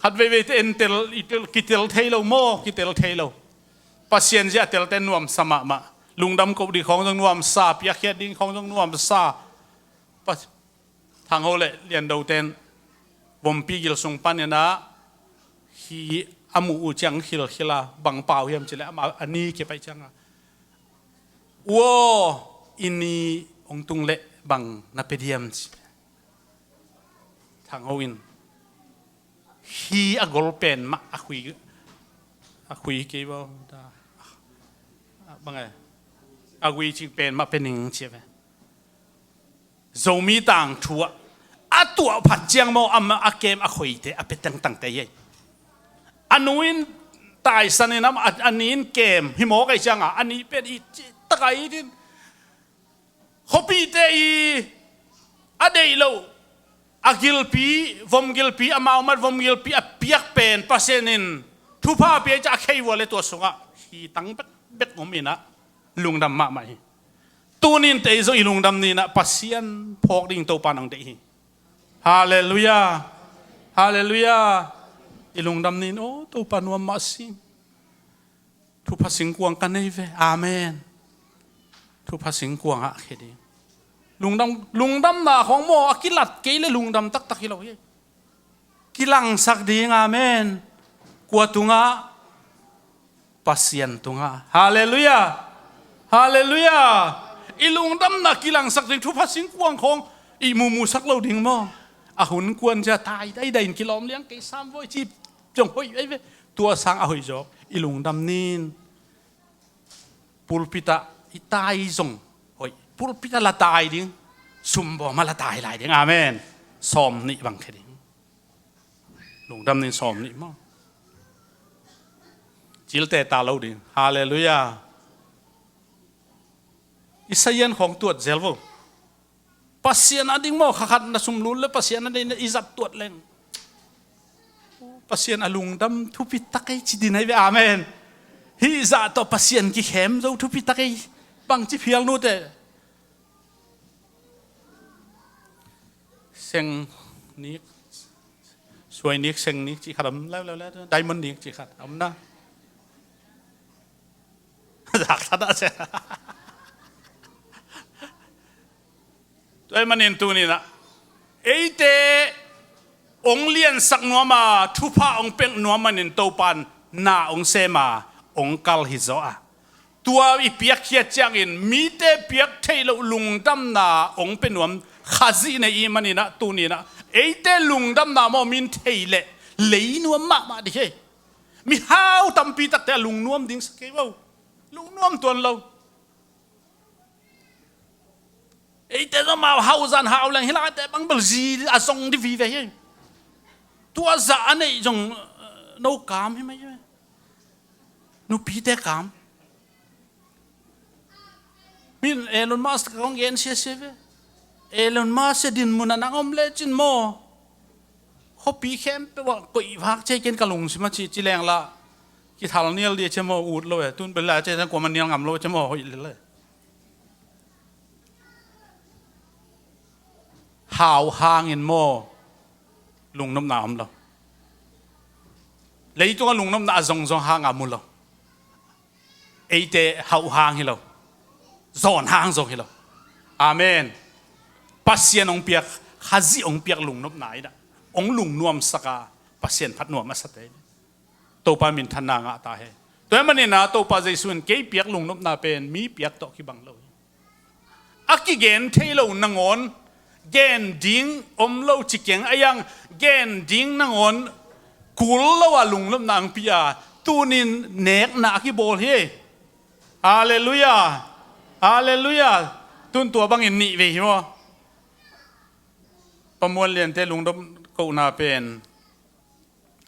Khat veivei te en tel, i tel, kitel thei lo maw, kitel thei lo. Pasian zia a telte nuamsa mahmah. Lungdam koh ding khawng zong nuamsa, piakkhiat ding khawng zong nuamsa. Pa-, Thang Ho le Lian Do ten Vompi gil sung panin ah hi a muh uh ciang khilkhil a, bang pau hiam cih leh amah a ni kia pai ciang a, "Ua, i ni hong tung leh bang na pia diam?" ci. Thang Ho in, "Hi a gol pen mah a khui, a khui kei bo ta, bang e, a gui cing pen mah pia ning," ci ve. Zomi tangthu ah a tuah phat ciang maw, amah a kem a khoite a pia tangtangte hi. A nu in taisan in amah a, a ni in kem hi mawk ahih ciang a, a ni pen i cih tak a it in, khuapihte i a deih loh, a gilpi, vom gilpi, amau mat vom gilpi a piak pen Pasian in thupha pia ciang a khei vua le tua sungah hi tang bekbek om in ah lungdam mahmah hi. Tuni in tei zong i lungdam ni in ah Pasian phawk ding Topa nang deih hi. Halleluiah. Halleluiah. I lungdam ni in, aw, Topa nuam mah si. Thupha singkuang ka nei ve. Amen. Thupha singkuang ah khia ding. Lungdam, lungdamna khawng maw, a kilat kei le lungdam taktak hi lo hi. Kilangsak ding. Amen. Kua tungah? Pasian tungah. Halleluiah. Halleluiah. I lungdamna kilangsak ding, thupha singkuang khawng i muhmuhsak lo ding maw? A hun kuan cia tai daidai in kilawm liang kei sam voi ci zong hoih ai ve. Tua sang a hoih zawk i lungdam ni in. Pulpit ah I tai zong hoih, pulpit ah la tai ding, sumbawm ah la tai lai ding. Amen. Sawm nih bang khia ding. Lungdam ning, sawm nih maw? Cilte ta lo ding. Halleluiah. I sazian khawng tuat zel vo. Pasian a ding maw, kha khat na sum lut le Pasian a ding i zat tuat leng, Pasian a lungdam thupi tak ei ci ding ahi ve. Amen. Hih zah tawh Pasian kikhem zo thupi tak ei. Bangci phial nute? Seng nik, suai nik, seng nik cih khat om, leu leu leu, diamond nik cih khat om na. Zak that ah sia. Tua ahih manin tuni-in ah eite hong liansak nuam a, thupha hong pek nuam manin Topa'n na hong sem a, hong kal hi zaw a, tua i piakkhiat ciangin mite piak theih loh lungdamna hong pia nuam Khazih nei i hih manin ah tuni-in ah eite lungdamna maw, mi'n thei leh lei nuam mahmah ding hi. Mihau tampi takte a lungnuam ding sa kei vo. Lungnuam tuan lo. Eite zong amau hau zan hau leng hi lai, eite bang bel zi a zong ding vive hi. Tua zah a neih zong, eh, no kam hi mai hi. Nupite kam. Min Elon Musk ka hong gen siasia ve. Elon Musk sia dinmun ah nang om lecin maw, khuapi khempeuh ah koih vak cia ken ka lungsim ah ci, ci leng lah kithal nial ding cia maw, ut lo e. Tun bel lah cia kuamah nial ngam lo cia maw, hoih lel e. Hau hangin maw, lungnopna om lo. Leitungah lungnopna a zongzong hangah mu lo. Eite hauh hang hi lo, zawn hang zong hi lo. Amen. Pasian hong piak, Khazih hong piak lungnopna in ah hong lungnuamsak a, Pasian phatnuam a sate. Topa minthanna ngah ta hen. Tua ahih manin ah Topa Jesu in kei piak lungnopna pen mi piak tawh kibang lo hi. A kigen thei lo nangawn gen ding om lo ci keng, a iang gen ding nangawn kul lo a lungnopna hong pia, tuni-in nekna a kibawl hi. Halleluiah. Halleluiah. Tun tua bangin nih vei hi maw. Pa Muan Liante lungdam kohna pen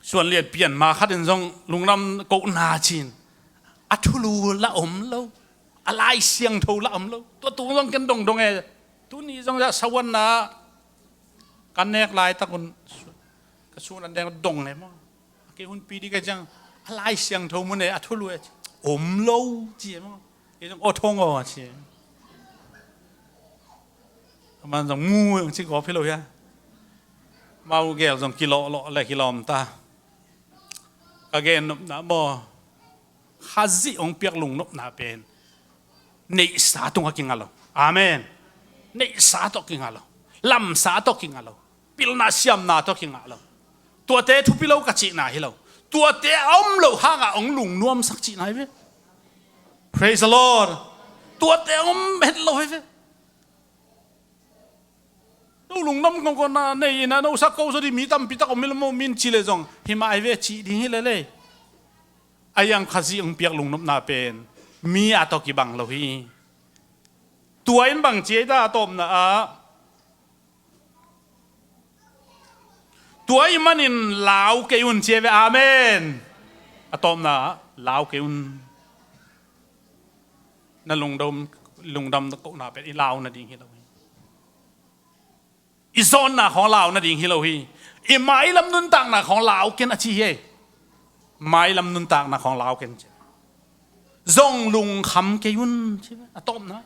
Suan Lian pian ma khat in zong lungdam kohna ci-in, a thulu lah om lo, a Lai Siangtho lah om lo. Tua tung zong ken dongdong e. Tuni zong zah sawanna ka nek laitak un ka sun an deng dong e maw. A kei hun pi ding ka ciang, a Lai Siangtho mun e, a thulu e, om lo ci e maw. Kei zong aw thong aw ci. Aman zong mu ci gawp hi lo hia. Mau gel zong kilawhlawh le kilawm ta. Ka gen nopna maw, Khazih hong piak lungnopna pen neihsa tungah kingah lo. Amen. Neihsa tawh kingah lo. Lamsa tawh kingah lo. Pilna siamna tawh kingah lo. Tuate thupi lo ka cihna hi lo. Tuate a om loh hangah hong lungnuamsak cihna hi ve. Praise the Lord. Tuate a om het lo hi ve. No lungdam kongkona nei ina no sak ko zaw ding mi tampi tak om hi lo maw, min ci leh zong hi mah hi ve cih ding hi lel e. A iang Khazih hong piak lungnopna pen mi a tawh kibang lo hi. Tua in bang ci ei ta a tawpna ah, tua ahih manin lau kei un ci ei ve. Amen. A tawpna ah lau kei un. Na lungdam, lungdam kohna pen i lau nading hi lo hi. I zawnna khawng lau nading hi lo hi. I mailam nuntakna khawng lau ken a ci hi. Mailam nuntakna khawng lau ken ci. Zong lungkham kei un ci. A tawpna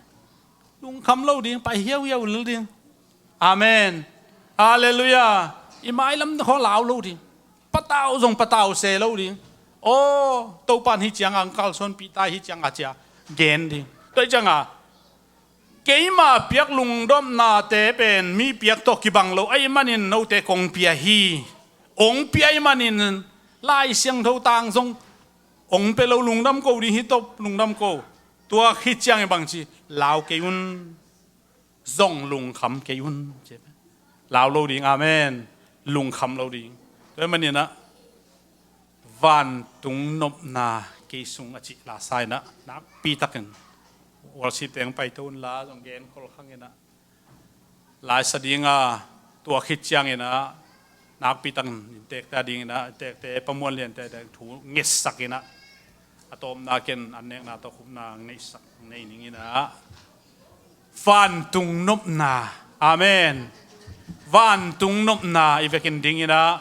lungkham lo ding, pai hiauhiau lel ding. Amen. Halleluiah. I mailam khawng lau lo ding. Patau zong patau se lo ding. Aw, Topa'n hih ciang a ang kalsuanpih ta, hih ciang a ci a gen ding. Tua hih ciang a keima piak lungdamnate pen mi piak tawh kibang lo ahih manin note kong pia hi. Hong pia ahih manin Lai Siangtho tang zong hong pia lo, lungdam ko ding hi tawp, lungdam ko. Tua khit ciangin bang ci, lau kei un. Zong lungkham kei un. Lau lo ding, amen. Lungkham lo ding. Tua ahih manin ah vantung nopna kei sung a cih lasa in ah nakpi takin Worship teng paito unla zong gen khol khang inah laisa dinga tua khit cianginah nakpi takin inntekte a dinginah inntekte pamuan liante deng thu ngetsak inah a tawpna ken an nekna tawh khupna neihsak nei ning inah vantung nopna. Amen. Vantung nopna i vekin ding inah